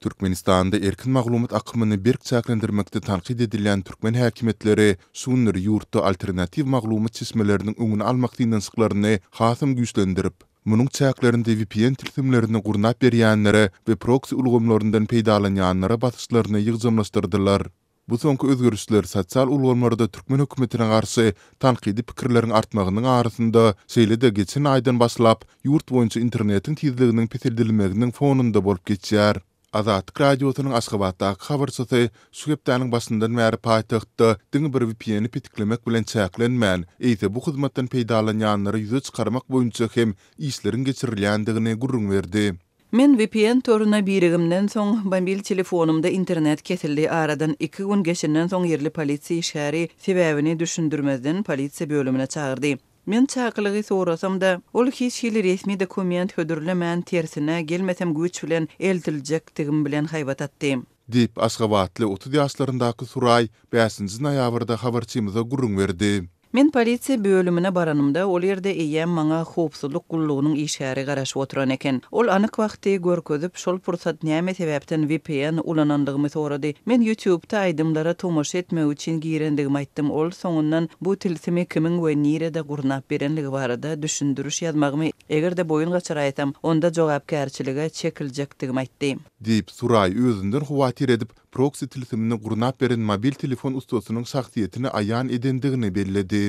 Türkmenistanda erkin maglumat akymyny berk çäklendirmekde tankyt edilýän türkmen häkimiýetleri şu günler ýurtda alternatiw maglumat çeşmeleriniň öňüni almak synanyşyklaryny hasam güýçlendirip, munuň çäklerinde vpn tilsimlerini gurnap berýänlere we proksi ulgamlaryndan peýdalanýanlara basyşlaryny ýygjamlaşdyrdylar. Bu soňky özgerişler sosial ulgamlarda türkmen hökümetine garşy tankydy pikirleriň artmagynyň arasynda, şeýle-de geçen aýdan başlap ýurt boýunça internetiň tizliginiň peseldilmeginiň fonunda bolup geçýär. Azatlyk Radiosynyň Aşgabatdaky habarçysy şu hepdäniň başyndan bäri paýtagtda diňe bir VPN-i petiklemek bilen çäklenmän, eýse bu hyzmatdan peýdalanýanlary ýüze çykarmak boýunça hem işleriň geçirilýändigini gürrüň berdi. Men vpn toruna birigimden soň, mobil telefonymda internet kesildi. Aradan iki gün geçenden soň ýerli polisiýa işgäri sebäbini düşündirmezden polisiýa bölümine çagyrdy. Men çakylygy sorasam-da, ol hiç hili resmi dokument hödürlemän, tersine, gelmesem güýç bilen eltiljekdigim bilen haýbat atdy. Diýip, aşgabatly 30 ýaşlaryndaky Suraý bäşinji noýabrda habarçymyza gürrüň berdi. Men polisiýa bölümine baranymda, ol ýerde eýýäm maňa howpsuzlyk gullugynyň işgäri garaşyp oturan eken. Ol anyk wagty görkezip, şol pursat näme sebäpden vpn ulanandygymy sorady. Men YouTube-da aýdymlara tomaşa etmek üçin girendigimi aýtdym. Ol soňundan bu tilsimi kimiň we nirede gurnap berenligi barada düşündiriş ýazmagymy, eger-de boýun gaçyraýsam, onda jogapkärçilige çekiljekdigimi aýtdy. Diýip, Suraý özünden howatyr edip, proksi tilsimini gurnap beren mobil telefon ussasynyň şahsyýetini aýan edendigini belledi.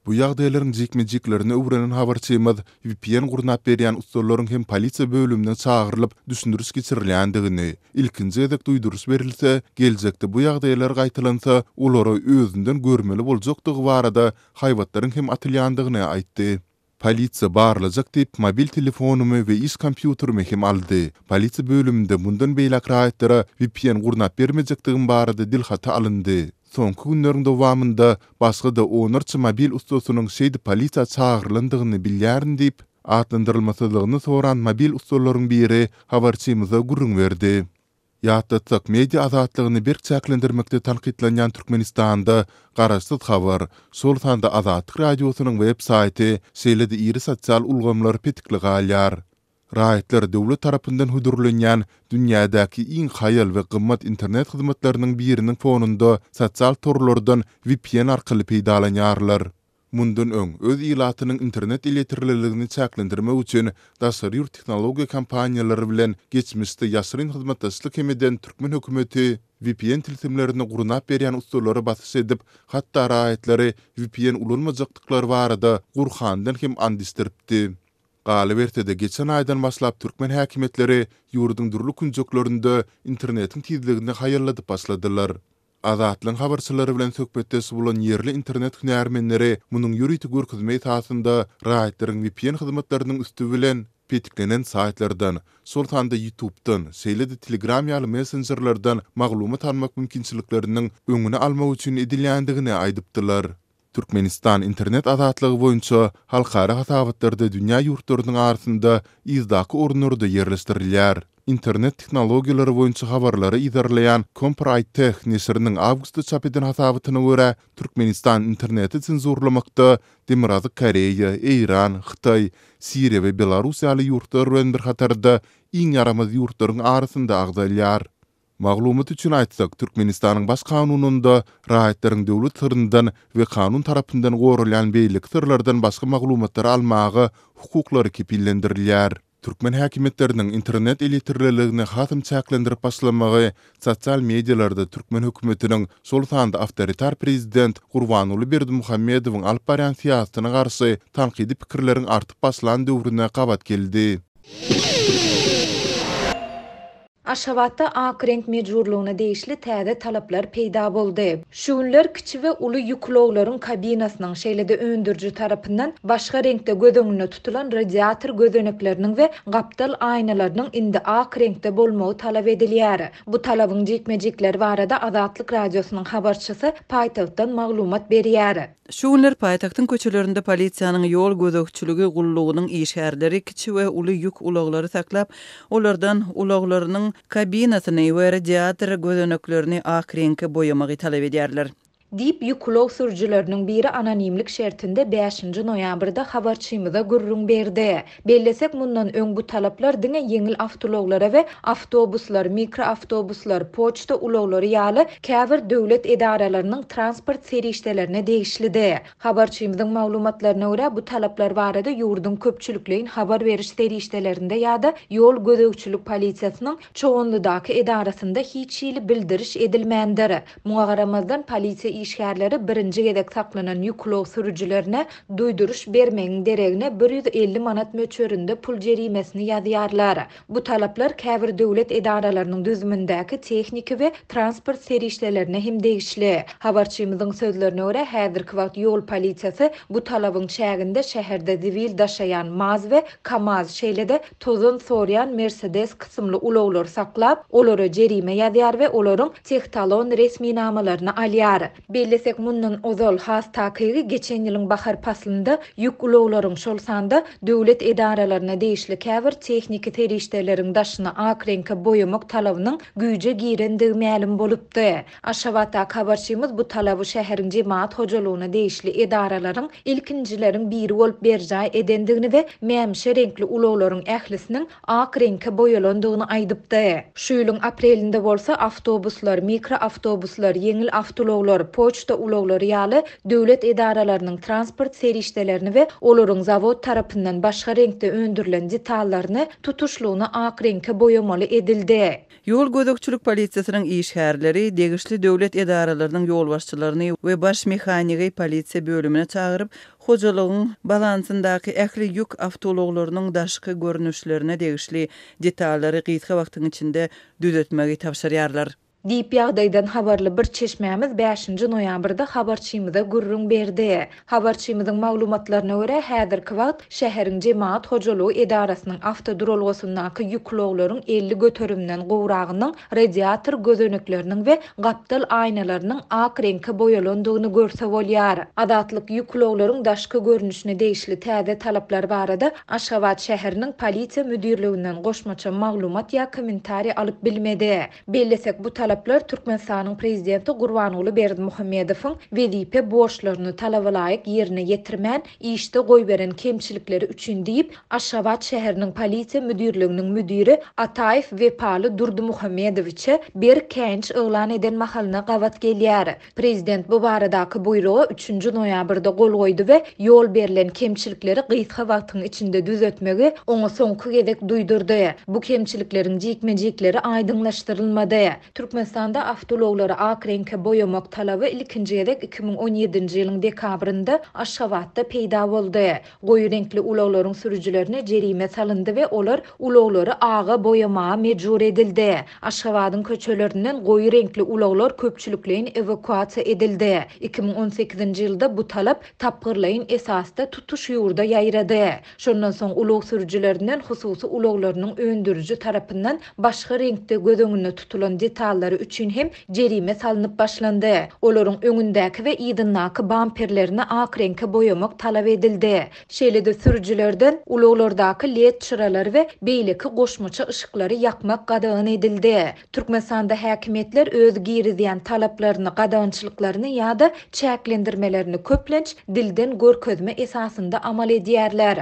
Bu ýagdaýlaryň jikme-jiklerini öwrenen habarçymyz vpn gurnap berýän ussalaryň hem polisiýa bölümine çagyrylyp, düşündiriş geçirilýändigini, ilkinji gezek duýduryş berilse, geljekde bu ýagdaýlar gaýtalansa, olara özünden görmeli boljakdygy barada haýbatlaryň hem atylýandygyny aýtdy. Polisiýa barlajak diýip, mobil telefonymy we iş kompýuterimi hem aldy. Polisiýa bölüminde mundan beýläk raýatlara vpn gurnap bermejekdigim barada dilhaty alyndy. Soňky günleriň dowamynda başga-da onlarça mobil ussasynyň şeýdip polisiýa çagyrylandygyny bilýärin diýip, atlandyrylmasyzlygyny soran mobil ussalaryň biri habarçymyza gürrüň berdi. Ýatlatsak, media azatlygyny berk çäklendirmekde tankytlanýan Türkmenistanda garaşsyz habar, şol sanda Azatlyk Radiosynyň web saýty, şeýle-de iri sosial ulgamlar petikli galýar. Raýatlar döwlet tarapyndan hödürlenýän dünýädäki iň haýal we gymmat internet hyzmatlarynyň biriniň fonunda sosial torlardan vpn arkaly peýdalanýarlar. Mundan öň, öz ilatynyň internet elýeterliligini çäklendirmek üçin daşary ýurt tehnologiýa kompaniýalary bilen geçmişde ýaşyryn hyzmatdaşlyk hem eden türkmen hökümeti vpn tilsimlerini gurnap berýän ussalara basyş edip, hatda raýatlary vpn ulanmajakdyklary barada Gurhandan hem and içdiripdi. Galyberse-de, geçen aýdan başlap türkmen häkimiýetleri ýurduň dürli künjeklerinde internetiň tizligini haýalladyp başladylar. Azatlygyň habarçylary bilen söhbetdeş bolan ýerli internet hünärmenleri munuň ýörite görkezme esasynda raýatlaryň vpn hyzmatlarynyň üsti bilen petiklenen saýtlardan, şol sanda YouTube-dan, şeýle-de Telegram ýaly messenjerlerden maglumat almak mümkinçilikleriniň öňüni almak üçin edilýändigini aýdypdylar. Türkmenistan internet azatlygy boýunça halkara hasabatlarda dünýä ýurtlarynyň arasynda yzdaky orunlarda ýerleşdirilýär. Internet tehnologiýalary boýunça habarlary yzarlaýan Compritech neşiriniň awgustda çap eden hasabatyna görä, Türkmenistan interneti senzurlamakda Demirgazyk Koreýa, Eýran, Hytaý, Siriýa we Belarus ýaly ýurtlar bilen bir hatarda iň ýaramaz ýurtlaryň arasynda agzalýar. Maglumat üçin aýtsak, Türkmenistanyň Baş Kanunynda raýatlaryň döwlet syryndan we kanun tarapyndan goralýan beýleki syrlardan başga maglumatlary almaga hukuklary kepillendirilýär. Türkmen häkimiýetleriniň internet elýeterliligini hasam çäklendirip başlamagy sosial medialarda türkmen hökümetiniň, şol sanda awtoritar prezident Gurbanguly Berdimuhamedowyň alyp barýan syýasatyna garşy tankydy pikirleriň artyp başlan döwrüne gabat geldi. Aşgabatda ak reňk mejburlygyna degişli täze talaplar peýda boldy. Şu günler kiçi we uly ýük ulaglaryň kabinasynyň, şeýle-de öndüriji tarapyndan başga reňkde göz öňünde tutulan radiator gözenekleriniň we gapdal aýnalarynyň indi ak reňkde bolmagy talap edilýär. Bu talabyň jikme-jikleri barada Azatlyk Radiosynyň habarçysy paýtagtdan maglumat berýär. Şu günler paýtagtyň köçelerinde polisiýanyň ýol gözegçiligi gullugynyň işgärleri kiçi we uly ýük ulaglary saklap, olardan ulaglarynyň kabinasyny we radiator gözeneklerini ak reňke boýamagy talap edýärler. Diýip, ýük ulag sürüjileriniň biri anonimlik şertinde bäşinji noýabrda habarçymyza gürrüň berdi. Bellesek, mundan öň bu talaplar diňe ýeňil awtoulaglara we awtobuslar, mikroawtobuslar, poçta ulaglary ýaly käbir döwlet edaralarynyň transport serişdelerine degişlidi. Habarçymyzyň maglumatlaryna görä, bu talaplar barada ýurduň köpçülikleýin habar beriş serişdelerinde ýa-da ýol gözegçilik polisiýasynyň Çoganlydaky edarasynda hiç hili bildiriş edilmändir. Muňa garamazdan, polisiýa işgärleri birinji gezek saklanan ýük ulag sürüjilerine duýduryş bermegiň deregine 150 manat möçberinde pul jerimesini ýazýarlar. Bu talaplar käbir döwlet edaralarynyň düzümindäki tehniki we transport serişdelerine hem degişli. Habarçymyzyň sözlerine görä, häzirki wagt ýol polisiýasy bu talabyň çäginde şäherde zibil daşaýan maz we kamaz, şeýle-de tozan sorýan Mersedes kysymly ulaglary saklap, olara jerime ýazýar we olaryň tehtalon resminamalaryny alýar. Bellesek, mundan ozal, has takygy, geçen ýylyň bahar paslynda ýük ulaglaryň, şol sanda döwlet edaralaryna degişli käbir tehniki serişdeleriň daşyny ak reňke boýamak talabynyň güýje girendigi mälim bolupdy. Aşgabatdaky habarçymyz bu talaby şäheriň jemagat hojalygyna degişli edaralaryň ilkinjileriň biri bolup berjaý edendigini we mämişi reňkli ulaglaryň ählisiniň ak reňke boýalandygyny aýdypdy. Şu ýylyň aprelinde bolsa awtobuslar, mikroawtobuslar, ýeňil awtoulaglar, poçta ulaglary ýaly döwlet edaralarynyň transport serişdelerini we olaryň zawod tarapyndan başga reňkde öndürilen detallaryny tutuşlygyna ak reňke boýamaly edildi. Ýol gözegçilik polisiýasynyň işgärleri degişli döwlet edaralarynyň ýolbaşçylaryny we baş mehanigi polisiýa bölümine çagyryp, hojalygyň balansyndaky ähli ýük awtoulaglarynyň daşky görnüşlerine degişli detallary gysga wagtyň içinde düzetmegi tabşyrýarlar. Diýip, ýagdaýdan habarly bir çeşmämiz bäşinji noýabrda habarçymyza gürrüň berdi. Habarçymyzyň maglumatlaryna görä, häzirki wagt şäheriň jemagat hojalygy edarasynyň awtoduralgasyndaky ýük ulaglaryň 50 göterimden gowragynyň radiator gözenekleriniň we gapdal aýnalarynyň ak reňke boýalandygyny görse bolýar. Azatlyk ýük ulaglaryň daşky görnüşine degişli täze talaplar barada Aşgabat şäheriniň Polisiýa müdirliginden goşmaça maglumat ýa kommentariý alyp bilmedi. Bellesek, bu talaplar Türkmenistanyň Prezidenti Gurbanguly Berdimuhamedowyň wezipe borçlaryny talabalaýyk ýerine ýetirmän, işde goýberen kemçilikleri üçin diýip, Aşgabat şäheriniň Polisiýa müdirliginiň müdiri Ataýew Wepaly Durdymuhamedowiçe berk käýinç yglan eden mahalyna gabat gelýär. Prezident bu baradaky buýruga üçünji noýabrda gol goýdy we ýol berlen kemçilikleri gysga wagtyň içinde düzetmegi oňa soňky gezek duýdurdy. Bu kemçilikleriň jikme-jikleri aýdyňlaşdyrylmady. Türkmenistanda awtoulaglary ak reňke boýamak talaby ilkinji gezek 2017-nji ýylyň dekabrynda Aşgabatda peýda boldy. Goýy reňkli ulaglaryň sürüjilerine jerime salyndy we olar ulaglary aga boýamaga mejbur edildi. Aşgabadyň köçelerinden goýy reňkli ulaglar köpçülikleýin ewakuasiýa edildi. 2018-nji ýylda bu talap tapgyrlaýyn esasda tutuş ýurda ýaýrady. Şondan soň ulag sürüjilerinden hususy ulaglarynyň öndüriji tarapyndan başga reňkde göz öňünde tutulan detallary üçin hem jerime salnyp başlandy. Olaryň öňündäki we yzyndaky bamperlerini ak reňke boýamak talap edildi. Şeýle-de sürüjilerden ulaglardaky led çyralary we beýleki goşmaça yşyklary ýakmak gadagan edildi. Türkmenistanda häkimiýetler öz girizýän talaplaryny, gadagançylyklaryny ýa-da çäklendirmelerini köplenç dilden görkezme esasynda amal edýärler.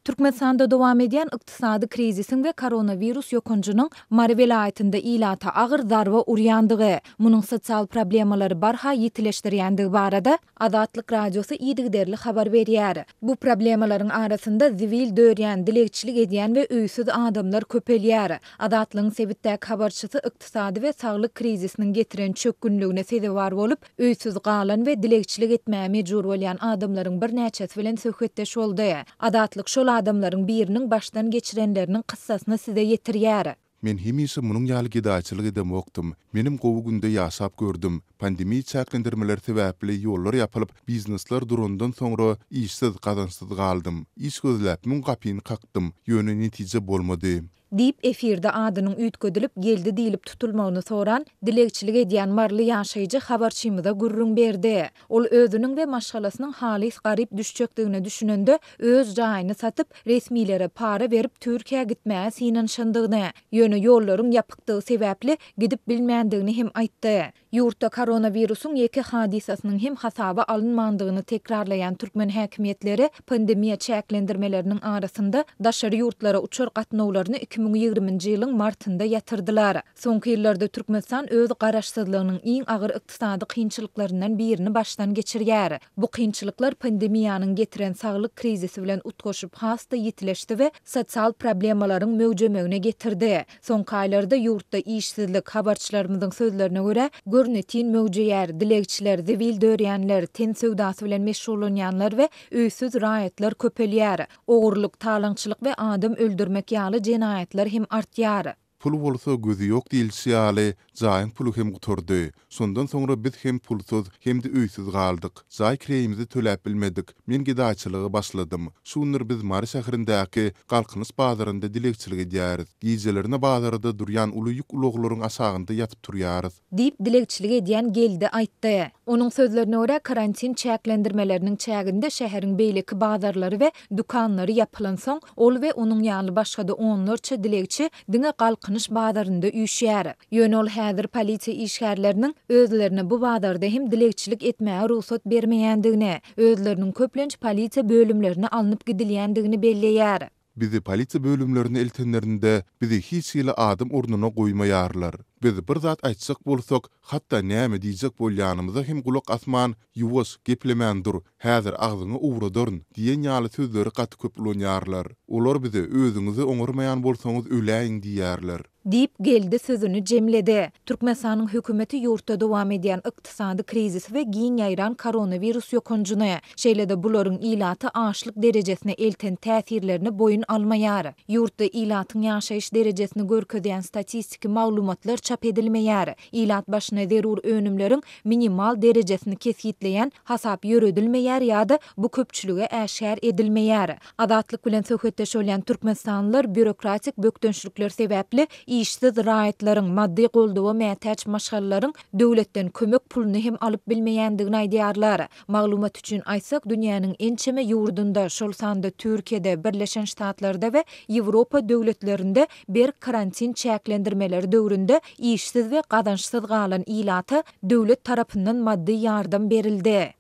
Türkmenistanda dowam edýän ykdysady krizisiň we koronawirus ýokanjynyň Mary welaýatynda ilata agyr zarba urýandygy, munuň sosial problemalary barha ýitileşdirýändigi barada Azatlyk Radiosy yzygiderli habar berýär. Bu problemalaryň arasynda zibil dörýän, dilegçilik edýän we öýsüz adamlar köpelýär. Azatlygyň sebitdäki habarçysy ykdysady we saglyk krizisiniň getiren çökgünligine sezewar bolup, Öýsüz galan we dilegçilik etmäge mejbur bolýan adamlaryň birnäçesi bilen söhbetdeş boldy. Azatlyk şol adamlaryň biriniň başdan geçirenleriniň kyssasyny size ýetirýär. Men hemişe munuň ýaly gedaýçylyk edemokdym. Menem gowy günde ýaşap gördüm. Pandemiýa çäklendirmeleri sebäpli ýollar ýapylyp, biznesler durandan soňra işsiz, gazançsyz galdym. Iş gözläp, müň gapyny kakdym, ýöne netije bolmady. Diýip, efirde adynyň üýtgedilip, Geldi diýlip tutulmagyny soran, dilegçilik edýän maryly ýaşaýjy habarçymyza gürrüň berdi. Ol özüniň we maşgalasynyň halys garyp düşjekdigine düşünende, öz jaýyny satyp, resmilere para berip Türkiýä gitmäge synanyşandygyny, ýöne ýollaryň ýapykdygy sebäpli gidip bilmändigini hem aýtdy. Ýurtda koronawirusyň ýeke hadysasynyň hem hasaba alynmandygyny tekrarlaýan türkmen häkimiýetleri pandemiýa çäklendirmeleriniň arasynda daşary ýurtlara uçar gatnawlaryny 2020-nji ýylyň martynda ýatyrdylar. Soňky ýyllarda Türkmenistan öz garaşsyzlygynyň iň agyr ykdysady kynçylyklaryndan birini başdan geçirýär. Bu kynçylyklar pandemiýanyň getiren saglyk krizisi bilen utgaşyp has-da ýitileşdi we sosial problemalaryň möwjemegine getirdi. Soňky aýlarda ýurtda işsizlik, habarçylarymyzyň sözlerine görä, görnetin möwjeýär, dilegçiler, zibil dörýänler, ten söwdasy bilen meşgullanýanlar we öýsüz raýatlar köpelýär. Ogurlyk, talaňçylyk we adam öldürmek ýaly jenaýatlar hem artýar. Pul bolsa gözi ýok diýlişi ýaly, jaýyň puly hem gutardy. Şondan soňra biz hem pulsuz, hem-de öýsüz galdyk. Jaý kireýimizi töläp bilmedik. Men gedaýçylyga başladym. Şu günler biz Mary şäherindäki Galkynyş bazarynda dilegçilik edýäris. Gijelerine bazarda durýan uly ýük ulaglaryň aşagynda ýatyp turýarys. Diýip, dilegçilik edýän Geldi aýtdy. Onuň sözlerine görä, karantin çäklendirmeleriniň çäginde şäheriň beýleki bazarlary we dükanlary ýapylansoň, ol we onuň ýaly başga-da onlarça dilegçi diňe Galkynyş bazarynda üýşýär. Ýöne ol häzir polisiýa işgärleriniň özlerine bu bazarda hem dilegçilik etmäge rugsat bermeýändigini, özleriniň köplenç polisiýa bölümlerine alnyp gidilýändigini belleýär. Bizi polisiýa bölümlerine eltenlerinde, bizi hiç hili adam ornuna goýmaýarlar. Biz bir zat aýtjak bolsak, hatda näme diýjek bolýanymyza hem gulak asman, Ýuwaş, geplemän dur, häzir agzyňy owradaryn diýen ýaly sözleri gaty köp ulanýarlar. Olar bize özüňizi oňarmaýan bolsaňyz öläýiň diýýärler. Diýip, Geldi sözüni jemledi. Türkmenistanyň hökümeti ýurtda dowam edýän ykdysady krizisi we giň ýaýran koronawirus ýokanjyny, şeýle-de bularyň ilaty açlyk derejesine elten täsirlerini boýun almaýar. Ýurtda ilatyň ýaşaýyş derejesini görkezýän statistiki maglumatlar çap edilmeýär. Ilat başyna zerur önümleriň minimal derejesini kesgitleýän hasap ýöredilmeýär ýa-da bu köpçülige äşgär edilmeýär. Azatlyk bilen söhbetdeş bolýan türkmenistanlylar býurokratik bökdençlikler sebäpli işsiz raýatlaryň, maddy goldawa mätäç maşgalalaryň döwletden kömek puluny hem alyp bilmeýändigini aýdýarlar. Maglumat üçin aýtsak, dünýäniň ençeme ýurdunda, şol sanda Türkiýede, Birleşen Ştatlarda we Ýewropa döwletlerinde berk karantin çäklendirmeleri döwründe işsiz we gazançsyz galan ilata döwlet tarapyndan maddy ýardam berildi.